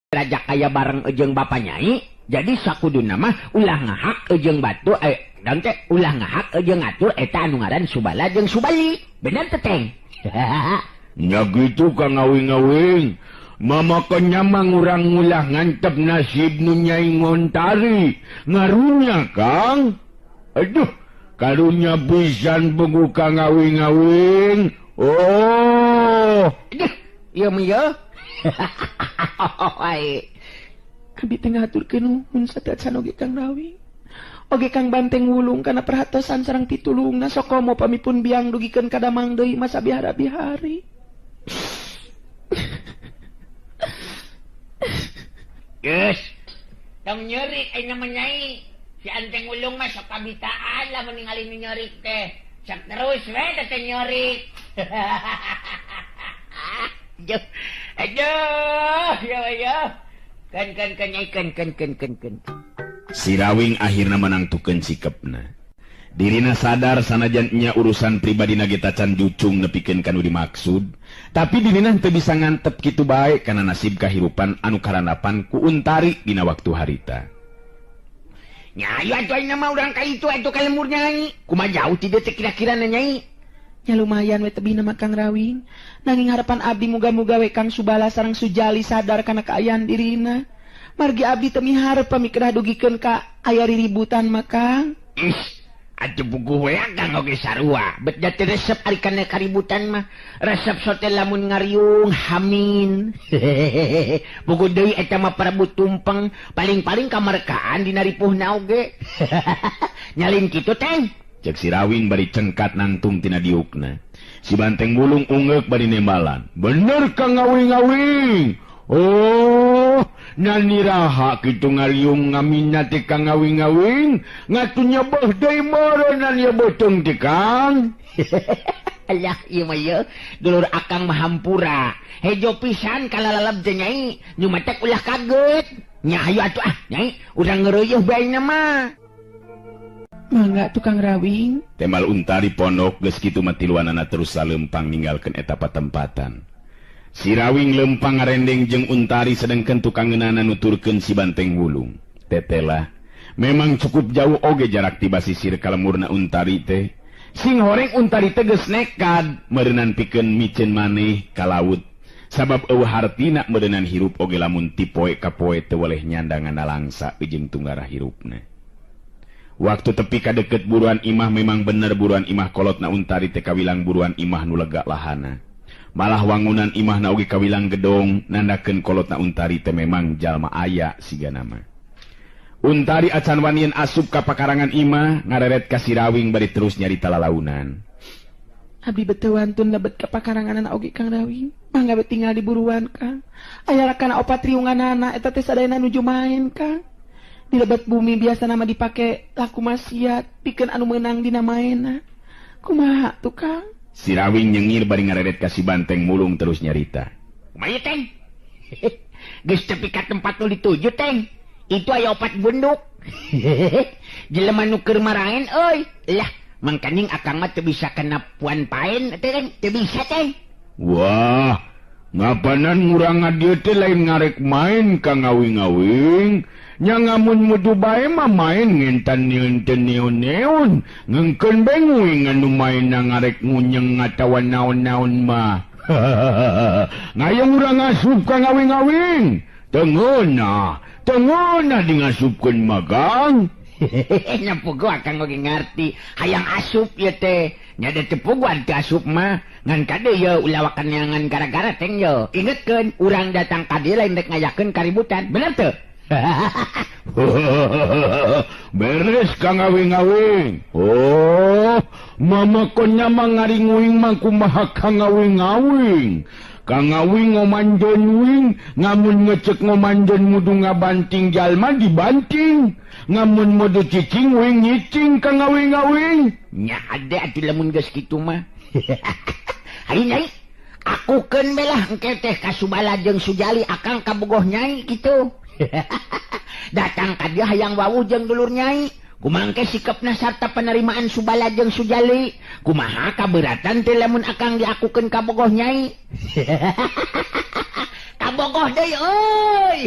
Raja kaya bareng jeung bapa nyai, jadi sakuduna mah ulah ngahak jeung batu dan teh ulah ngahak jeung ngatur eta anu ngaran Subala jeung Subali. Bener teh Teng? Nya kitu Kang Awing-awing. Mamakonnya mah ngurang ulah ngantep nasib nu Nyai Ngontari. Ngarunya Kang. Aduh, karunya pisan puguh Kang Awing-awing. Oh. Aduh, ieu mah ieu. Abi teh ngaturkeun nuhun sateuacan oge Kang Rawing. Oge Kang Banteng Wulung kana perhatosan sareng pitulungna sokomo pamipun biang dugikeun ka damang deui masa bihara-bihari. Geus. Tong nyeri ayeuna mah Nyai. Si Anteng Wulung mah sok kabitaan lamun ningali nu nyeri teh. Sok terus we teh nyeri. Aduh, aduh, ya ya. Kan kan kan nyai kan kan kan kan kan. Sirawing akhirna menangtukeun sikepna. Dirina sadar sanajan nya urusan pribadina ge tacan jucung nepikeun ka nu dimaksud, tapi dirina teu bisa ngantep kitu bae kana nasib kahirupan anu karandapan ku Untari dina waktu harita. Nya aya atuh ayeuna mah urang ka itu atuh ka lembur nyai. Kumaha jauh ti dieu teh kira-kira na Nyai? Nya lumayan we tebih nama Kang Rawing. Nanging harapan abdi muga-muga we Kang Subala sareng Sujali sadar kana kaayaan dirina. Margi abdi teu miharep pami kedah dugikeun ka aya riributan mah Kang. Ih, atuh puguh we Kang oge sarua. Bet da teu resep ari kana kaributan mah. Resep sote lamun ngariung hamin. Puguh deui eta mah Prabu Tumpeng, paling-paling kamarkaan dina ripuhna oge. Nyalin kitu Teng. Cek Sirawing bari cengkat nangtung tina diukna. Si Banteng Wulung ungeuk bari nembalan. Bener Kang Awing-awing. Oh, naniraha kitu ngaliung ngamina teh Kang Awing-awing, ngatu nyebeuh deui meureunnan ieu beuteung teh Kang. Alah ieu mah ieu, dulur akang mah hampura. Hejo pisan kalalalab teh Nyai, nu matak ulah kaget. Nya hayu atuh ah, Nyai, urang ngeureuyeun bae mah. Mangga tukang Rawing. Temal Untari pondok geus kitu mah tiluanana terus salempang ninggalkeun eta patempatan. Si Rawing lempang ngarendeng jeung Untari sedengkeun tukang ngeunana nuturkeun si Banteng Wulung. Tetelah, memang cukup jauh oge jarak ti basisir ka lemurna Untari teh. Sing horeng Untari teh geus nekad meureunan pikeun miceun maneh ka laut. Sabab eueuh hartina meureunan hirup oge lamun ti poe ka poe teu weleh nyandangan nalangsa jeung tunggarah hirupna. Waktu tepi ka deket buruan imah memang bener buruan imah kolotna Untari teh kawilang buruan imah nu lega lahana. Malah wangunan imahna oge kawilang gedong nandakeun kolotna Untari teh memang jalma aya sigana mah. Untari acan wanian asup ka pakarangan imah ngareret ka Sirawing bari terus nyarita lalaunan. Abdi beteu wantun lebet ka pakaranganana oge Kang Rawing. Mangga be tinggal di buruan Kang. Aya kana opat riunganana eta teh sadayana nuju maen Kang. Di lebat bumi biasa nama dipake laku maksiat pikeun anu meunang dina maena. Kumaha tuh Kang? Sirawing nyengir bari ngareret ka si Banteng Mulung terus nyarita. Kumaha Teng? Geus tepi ka tempat nu dituju Teng. Itu aya opat gunduk. Jelema nu keur maraen euy. Lah, mangkaning akang mah teu bisa kena puan paen teh Teng, teu bisa Teng. Wah, ngapanan ngurang ngadieu teh lain ngarek main Kang Awing-awing. Nya ngamun mudu bae mah main ngentan nieun teu neun-neun. Ngeungkeun bae nguing anu maenna ngarek ngunyeng atawa naon-naon mah. Ngayong urang ngasup Kang Awing-awing. Teu ngeunah, teu ngeunah di ngasupkeun mah Kang. Nya puguh akang oge ngarti hayang asup ieu teh. Nya da teu puguhan teu asup mah. Ngan kade ye ulah wakan ngan gara-gara Teng ye. Ingetkeun urang datang ka dieu lain rek ngayakeun kaributan. Bener teu? Beres Kang Awing-awing. Oh, mama konya mah ngaringuing mah kumaha Kang Awing-awing. Kang Awing ngomanjon wing, ngamun ngecek ngomanjon mudu ngabanting jalma dibanting. Ngamun mudu cicing wing nyicing Kang Awing-awing. Nya ade atuh lamun geus kitu mah. Hayu Nyai, akukeun bae lah engke teh ka Subala jeung Sujali akang kabogoh Nyai kitu. Datang ka dia hayang wawuh jeung dulur Nyai. Kumangke sikapna sarta penerimaan Subala jeung Sujali. Kumaha kaberatan teh lamun akang diakukeun kabogoh Nyai. Kabogoh deui euy.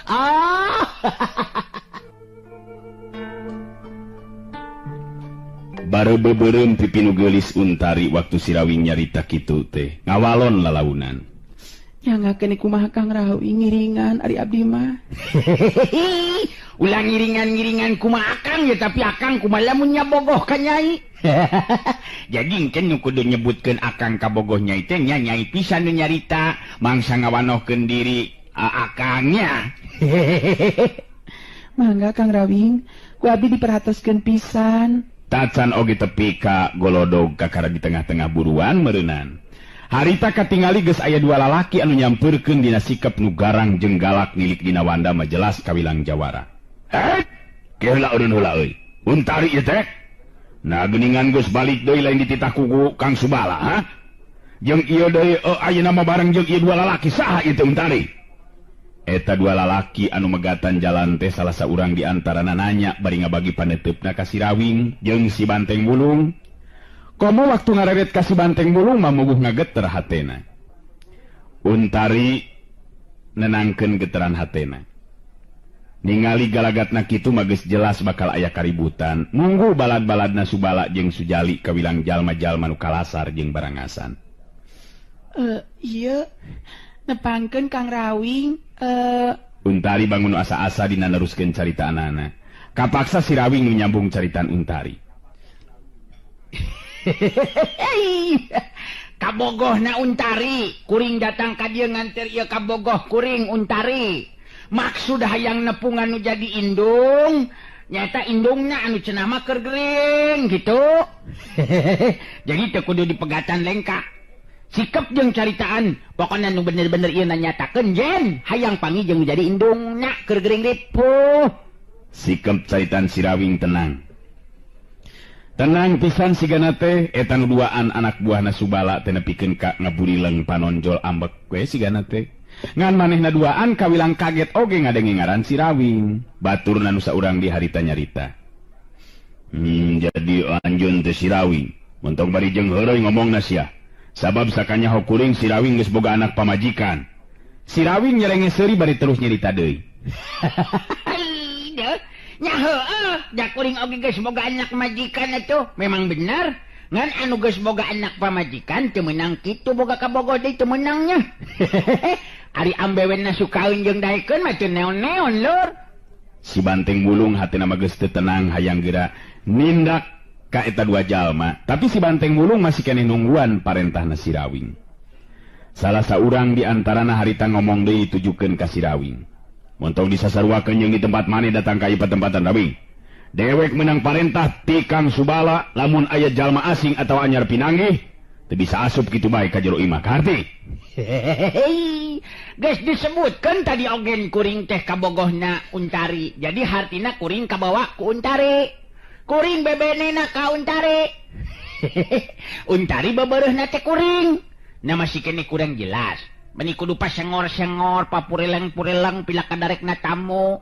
Ah. Baru beubeurem pipi nu geulis Untari waktu Sirawing nyarita kitu teh ngawalon lalaunan. Nyangakeun kumaha Kang Rawing ngiringan ari abdi mah. Ulah ngiringan-ngiringan kumaha akang ya tapi akang kumaha lamun nyabogoh ka nyai. Jadi engke nu kudu nyebutkeun akang kabogoh nyai teh nya nyai pisan nu nyarita mangsa ngawanohkeun diri akangnya. Mangga Kang Rawing, ku abdi diperhatoskeun pisan. Tacan oge tepi ka golodog kakara di tengah-tengah buruan meureunan. Harita katingali geus aya dua lalaki anu nyampeurkeun dina sikep nu garang jeung galak nilik dina wanda mah jelas kawilang jawara. Heh, kieu heula eureun heula euy. Untari ieu teh. Nah geuningan geus balik deui lain dititah ku Kang Subala, ha? Jeung ieu deui ayeuna mah bareng jeung ieu dua lalaki saha ieu teh Untari? Eta dua lalaki anu megatan jalan teh salah saurang di antarana nanya bari ngabagi paneuteup ka si Rawing jeung si Banteng Bulung. Komo waktu ngareret ka si Banteng Bulung mah muguh ngageter hatena. Untari nenangkeun geteran hatena. Ningali galagatna kitu mah geus jelas bakal aya kaributan. Nunggu balad-baladna Subala jeung Sujali kawilang jalma-jalma nu kalasar jeung barangasan. Ieu nepangkeun Kang Rawing. Untari bangun asa-asa dina neruskeun caritaanana. Kapaksa si Rawing nu nyambung caritaan Untari. Kabogohna Untari, kuring datang ka dieu nganter ieu kabogoh kuring Untari. Maksud hayang nepungan nu jadi indung, nyata indungna anu cenah mah keur gering gitu. Jadi teu kudu dipegatan lengkah. Sikep jeung caritaan, pokona nu bener-bener ieu nanyatakeun jen hayang pangi jeung jadi indungna keur gering ripuh. Sikep caritaan si Rawing tenang. Tenang pisan sigana teh eta nu duaan anak buahna Subala teh nepikeun ka ngaburileng panonjol ambek we sigana teh. Ngan manehna duaan kawilang kaget oge ngadenge ngaran si Rawing. Baturna nu saurang di harita nyarita. Jadi anjeun teh si Rawing. Montong bari jeung heureuy ngomongna sia. Sabab sakanyaho kuring si Rawing geus boga anak pamajikan. Si Rawing nyerenge seuri bari terus nyarita deui. Nya heueuh, da kuring oge geus boga anak majikan atuh. Memang bener. Ngan anu geus boga anak pamajikan teu meunang kitu boga kabogoh deui teu meunangnya. Ari ambewena sukaeun jeung daekeun mah teu neon-neon lur. Si Banteng Bulung hatina mah geus teu tenang hayang geura nindak ka eta dua jalma, tapi si Banteng Bulung masih keneh nungguan parentahna si Rawing. Salah saurang di antarana harita ngomong deui tujukeun ka si Rawing. Montong disasaruakeun jeung di tempat maneh datang ka ieu patempatan Rawing. Dewek menang parentah ti Kang Subala lamun aya jalma asing atawa anyar pinanggih teu bisa asup kitu bae ka jero imah kaharti. Geus disebutkeun tadi ogen kuring teh kabogohna Untari. Jadi hartina kuring kabawa ku Untari. Kuring bebenena ka Untari. Untari bebereuhna teh kuring. Nah masih kene kurang jelas. Meni kudu pasengor-sengor, papureleng-pureleng pila kadarekna tamu.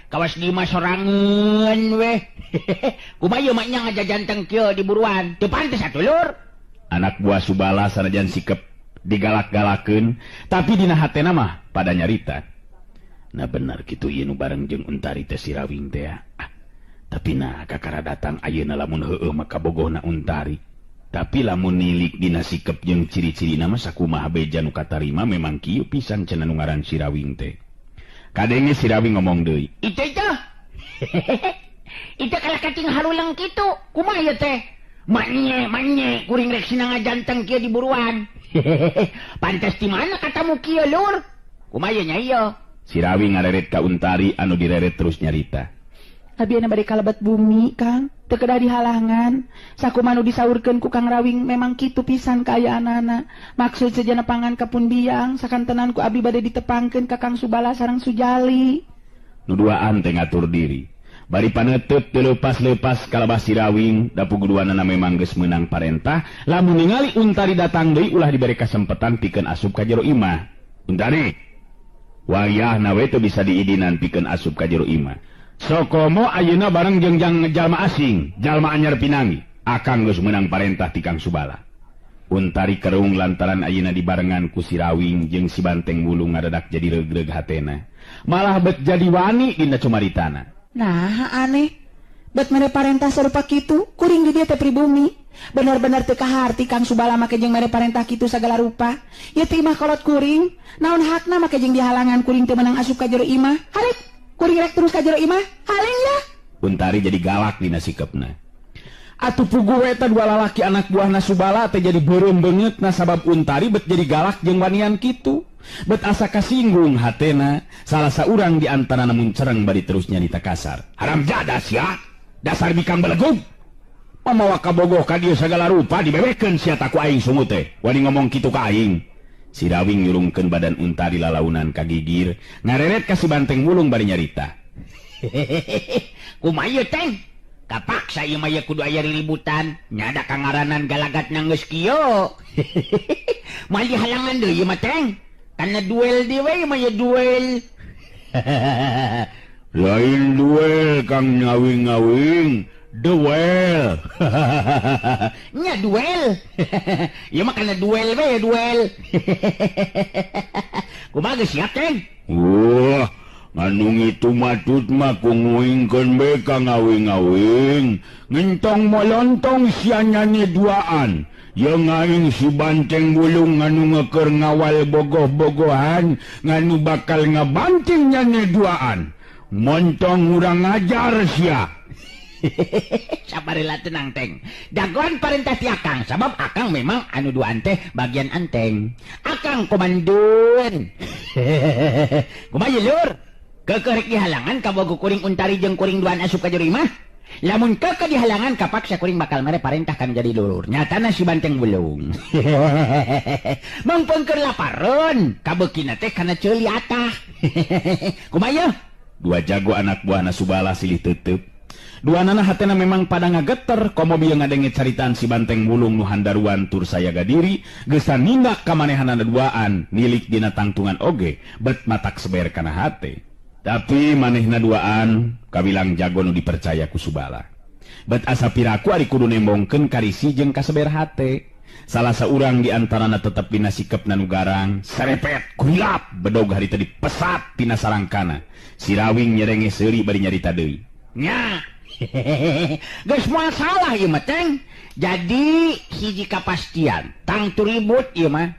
Kawas di mah sorangan weh. Kumaha ieu mah nya ngajajanteng kieu di buruan. Teu pantes atuh lur. Anak buah Subala sanajan sikep digalak-galakeun, tapi dina hatena mah pada nyarita. Nah bener kitu ieu nu bareng jeung Untari teh si Rawing teh. Ah, tapi nah kakara datang ayeuna lamun heueuh mah kabogohna Untari. Tapi lamun nilik dina sikep jeung ciri-cirina mah sakumaha beja nu katarima memang kieu pisan cenah nu ngaran si Rawing teh. Kadenge si Rawing ngomong deui. Itu teh. Itu kalah kacing harulang kitu. Kumaha ieu teh? Manye, manye kuring rek sina ngajanteng kieu di buruan. Pantes di mana katamu kieu lur? Kumaha ieu nya ieu? Si Rawing ngareret ka Untari anu direret terus nyarita. Abi anu bade kalebet bumi, Kang. Teu kedah dihalangan. Sakumaha nu disaurkeun ku Kang Rawing memang kitu pisan kaayaanana. Maksud sejana pangan ka pun biang, sakantenan ku abi bade ditepangkeun ka Kang Subala sareng Sujali. Nu duaan teh ngatur diri. Bari paneuteut teu leupas-leupas kalabah si Rawing, da puguduanana memang geus meunang parentah, lamun ningali Untari datang deui ulah dibere kasempetan pikeun asup ka jero imah. Untari, wayahna we teu bisa diidinan pikeun asup ka jero imah. Sokomo ayeuna bareng jeung jalma asing, jalma anyar pinangi, akang geus meunang parentah ti Kang Subala. Untari kerung lantaran ayeuna dibarengan ku si Rawing jeung si Banteng Wulung ngadadak jadi regreg hatena. Malah bet jadi wani dina cumaritana. Nah, aneh. Bet mere parentah sarupa kitu, kuring di dieu teh pribumi. Bener-bener teu kaharti Kang Subala make jeung mere parentah kitu sagala rupa. Ieu teh imah kolot kuring, naon hakna make jeung dihalangan kuring teu meunang asup ka jero imah. Harek, kuring rek terus ka jero imah. Haling ya. Untari jadi galak dina sikepna. Atuh puguh eta dua lalaki anak buahna Subala teh jadi beureum beungeutna sabab Untari bet jadi galak jeung wanian kitu. Bet asa kasinggung hatena, salah saurang di antarana muncereng bari terus nyarita kasar. Haram jadah sia, dasar bikang belegug. Mamawa kabogoh ka dieu sagala rupa dibebekeun sia ta ku aing sungut teh. Wani ngomong kitu ka aing. Si Rawing nyurungkeun badan Untari lalaunan ka gigir, ngareret ka si Banteng Wulung bari nyarita. Kumaha ieu teh? Kapaksa ieu mah kudu aya riributan, nyada kangaranan galagat geus kieu. Moal dihalangan deui ieu mah teng. Kana duel deui we mah ieu duel. Lain duel Kang ngawing-ngawing, duel. Nya duel. Ieu mah kana duel we duel. Kumaha geus siap teng? Wah, nganu ngitu matut mah ku nguingkeun be ka ngawing-ngawing. Ngentong molontong sia nyanyi duaan. Jeung aing si Banteng Wulung nganu ngeukeur ngawal bogoh-bogohan, nganu bakal ngabanting nyanyi duaan. Montong urang ajar sia. Sabarlah tenang teng. Dagoan parentah ti akang, sabab akang memang anu duaan teh bagian anteng. Akang komandun. Kumaha lur? Keukeuh rek dihalangan kabogoh kuring Untari jeung kuring duaan asup ka jero imah. Lamun keukeuh dihalangan kapaksa kuring bakal mere parentah kan jadi lulur. Nyatana si Banteng Wulung. Mangpengkeun lapareun, kabeukina teh kana ceuli atah. Kumaha ieu? Dua jago anak buahna Subala silih tetep. Dua nana hatena memang pada ngageter komo bieu ngadenge caritaan si Banteng Wulung nu handaruan tur sayaga diri, geus nindak ka manehanana duaan, nilik dina tangtungan oge, bet matak seber kana hate. Tapi manehna duaan kabilang jago nu dipercaya ku Subala. Bet asa piraku ari kudu nembongkeun karisi jeung kaseber hate. Salah saurang di antarana tetep dina sikepna nu garang, serepet, kuilap, bedog harita dipesat tina sarangkana. Si Rawing nyerenge seuri bari nyarita deui. Nya. Geus moal salah ieu mah teng. Jadi hiji kapastian, tangtu ribut ieu mah.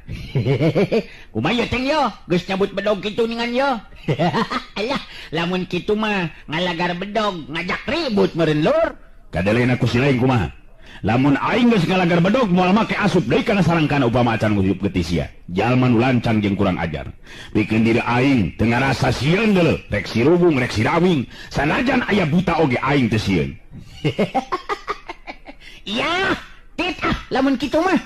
Kumaha ieu teng yo, geus nyabut bedog kitu ningan yo. Alah, lamun kitu mah ngalagar bedog ngajak ribut meureun lur. Kadeleuna ku si lain kumaha? Lamun aing geus ngalagar bedog moal make asup deui kana sarangkana upama acan ngusup getih sia. Jalma nu lancang jeung kurang ajar. Pikeun diri aing teu ngarasa sieun deuleu, rek si Rubung rek si Rawing, sanajan aya buta oge aing teu sieun. Iya, tit ah lamun kitu mah.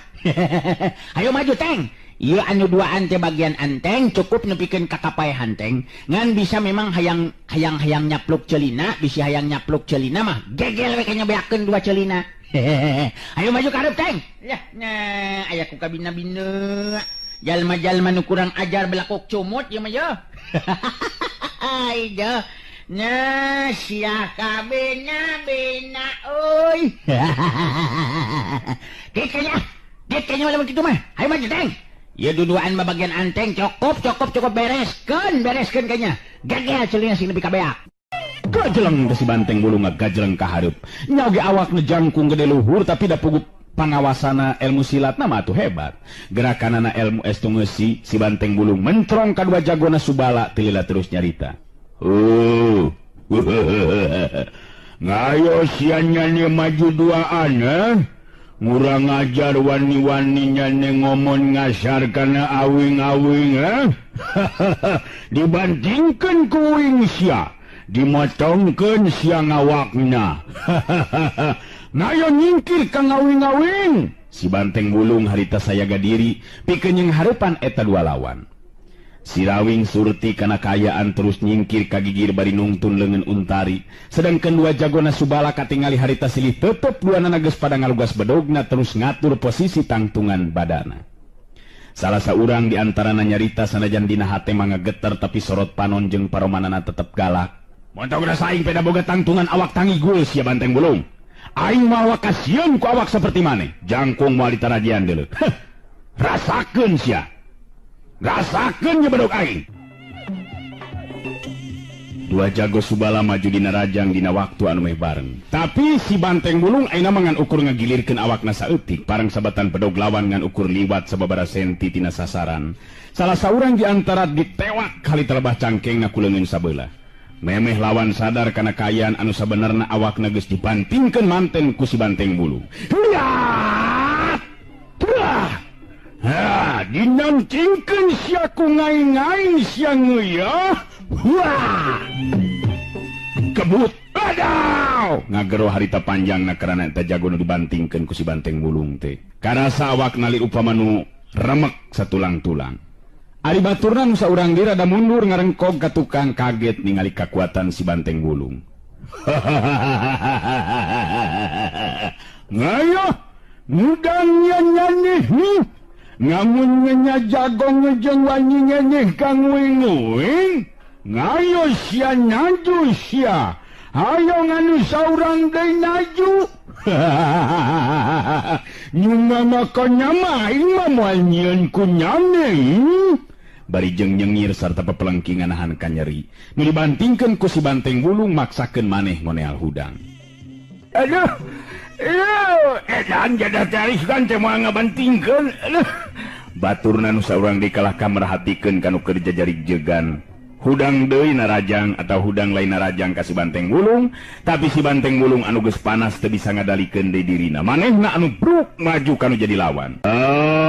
Ayo maju teng. Ieu anu duaan teh bagian anteng cukup nepikeun ka kapaehan teng. Ngan bisa memang hayang hayang hayang nyapluk celina, bisi hayang nyapluk celina mah gegel we ka nyobeakeun dua celina. Ayo maju ka hareup teng. Yah, nah aya ku kabina-bina. Jalma-jalma nu kurang ajar belakok cumut ieu mah ye. Ai jeuh. Nah, sia kabina-bina euy. Dit kayaknya. Dit kayaknya lamun kitu mah. Ayo maju teng. Ya duduaan mah bagian anteng cukup cukup cukup bereskeun bereskeun kayaknya. Gegel celina sing nepi ka beak. Gajeleng teh si Banteng Wulung ngagajeleng ka hareup. Nya oge awakna jangkung gede luhur tapi da puguh pangawasana ilmu silatna mah atuh hebat. Gerakanana ilmu estu ngeusi si Banteng Wulung mentrong ka dua jagona Subala teu lila terus nyarita. Oh. Ngayo sia nyane maju duaan eh? Ngurang ajar wani-wani nyane ngomong ngasar kana awing-awing eh? Dibandingkeun ku uing sia, dimotongkeun sia ngawakna. Ngayo nyingkir ka ngawing-awing. Si Banteng Wulung harita sayaga diri pikeun jeung hareupan eta dua lawan. Si Rawing surti kana kaayaan terus nyingkir ka gigir bari nungtun leungeun Untari. Sedangkan dua jagona Subala katingali harita silih tetep duanana geus pada ngalugas bedogna terus ngatur posisi tangtungan badana. Salah saurang di antarana nyarita sanajan dina hate mah ngageter tapi sorot panon jeung paromanana tetep galak. Montong rasa aing peda boga tangtungan awak tangigul sia Banteng Wulung. Aing mah kasieun ku awak seperti maneh. Jangkung moal ditarajian deuleu. Rasakeun sia. Rasakeun nya bedog aing. Dua jago Subala maju dina rajang dina waktu anu meh bareng. Tapi si Banteng Bulung ayeuna mah ngan ukur ngagilirkeun awakna saeutik parang sabatan bedog lawan ngan ukur liwat sababaraha senti tina sasaran. Salah saurang di antara ditewak kali telebah cangkengna ku leungeun sabelah. Memeh lawan sadar kana kaayaan anu sabenerna awakna geus dibantingkeun manten ku si Banteng Bulung. Hiat! Tuah! Ha, dinancingkeun sia ku ngaing-ngaing sia ngeuyeah. Wah! Kebut. Aduh! Ngagero harita panjangna karana eta jago nu dibantingkeun ku si Banteng Bulung teh. Karasa awakna li upama nu remek satulang-tulang. Ari baturna nu saurang deui rada mundur ngarengkog ka tukang kaget ningali kakuatan si Banteng Bulung. Ngayoh, mudang nyanyi ngamun nya jago jeung wani nyenyeh kang nguing-nguing. Ngayo sia naju sia. Ayo nganu saurang deui naju. Nyuma maka nyama aing mah moal nyieun ku nyame. Bari jeung nyengir sarta pepelengkingan nahan kanyeri. Nu dibantingkeun ku si Banteng Bulung maksakeun maneh ngoneal hudang. Aduh. Edan jadah taris kan teh moal ngabantingkeun. Aduh. Baturna nu saurang deui kalah ka merhatikeun kanu keur jajarig jegan. Hudang deui narajang atau hudang lain narajang ka si Banteng Bulung, tapi si Banteng Bulung anu geus panas teu bisa ngadalikeun deui dirina. Manehna anu bruk maju kanu jadi lawan.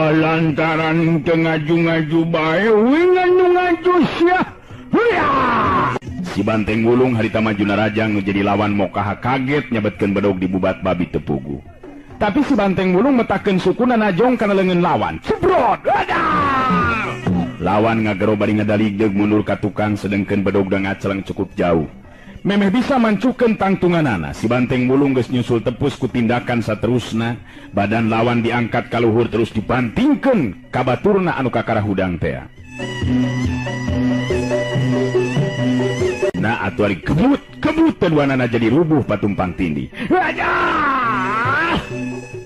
Lantaran teu ngaju-ngaju bae, uing anu ngaju sia. Huya! Si Banteng Bulung harita maju narajang nu jadi lawan mokaha kaget nyabetkeun bedog di bubat babi teu puguh. Tapi si Banteng Bulung metakeun sukuna najong kana leungeun lawan. Cebrot! Adah! Lawan ngagero bari ngadaligdeug mundur ka tukang sedengkeun bedog da ngaceleng cukup jauh. Memeh bisa mancukeun tangtunganana, si Banteng Bulung geus nyusul tepus ku tindakan saterusna, badan lawan diangkat ka luhur terus dibantingkeun ka baturna anu kakara hudang tea. Nah atuh ari kebut, kebut duanana jadi rubuh patumpang tindih. Adah!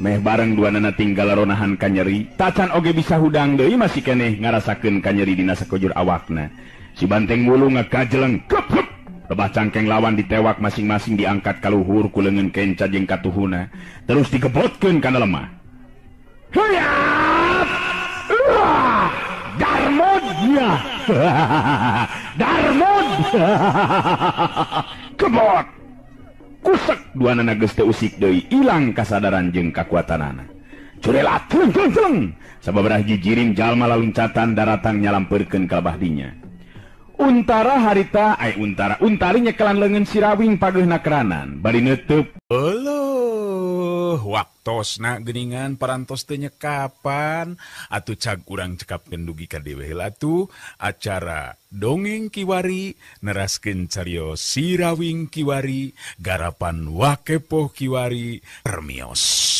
Meh bareng duanana tinggal ronahan kanyeri, tacan oge bisa hudang deui masih keneh ngarasakeun kanyeri dina sakujur awakna. Si Banteng Bulung ngakajeleng kep kep. Lebah cangkeng lawan ditewak masing-masing diangkat ka luhur ku leungeun kenca jeung katuhuna, terus digebotkeun kana lemah. Huyat! Darmodnya. Darmod. Kebot. Kusek duanana geus teu usik deui, ilang kasadaran jeung kakuatanana. Curelat tleng tleng tleng. Sababaraha jijirin jalma laluncatan daratang nyalampeurkeun ka lebah dinya. Untara harita ai untara untari nyekelan leungeun Sirawing pageuhna keranan bari neuteub. Euleuh, waktosna geuningan parantos teu nyekapan atuh cag urang cekapkeun dugi ka dewe heula atuh acara Dongeng Kiwari neraskeun carios Sirawing Kiwari garapan Wakepoh Kiwari permios.